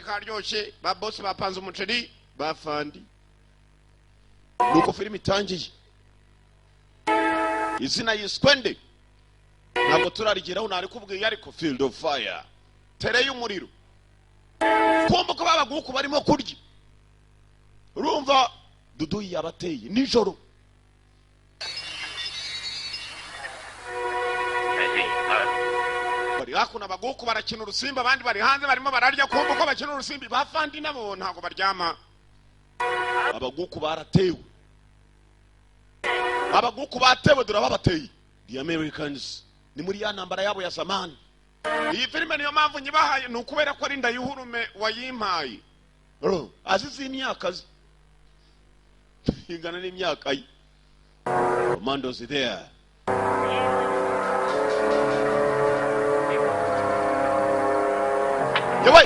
Karyoshye, ba bosi bapanze umuceri bafandi. Nuko filime itangiye, izina yiswe nde ntabwo turarigeraho, narikubwiye, ariko Field of Fire, tere y'umuriro. Kumva ko babaguku barimo kurya, urumva duduyi yabateye nijoro. Bari hakuno, abaguku barakina urusimbi, abandi bari hanze barimo bararya. Kumva ko bakina urusimbi, bafandi nabo ntabwo baryama. Abaguku baratewe, abaguku batewe, dore ababateye, the Americans. Ni muri ya ntambara yabo ya zamani. Iyi filime niyo mpamvu nyibahaye, ni ukubera ko ari Ndayihurume wayimpaye. Azize imyaka ze ingana n'imyaka ye. Commandos there. Yewe,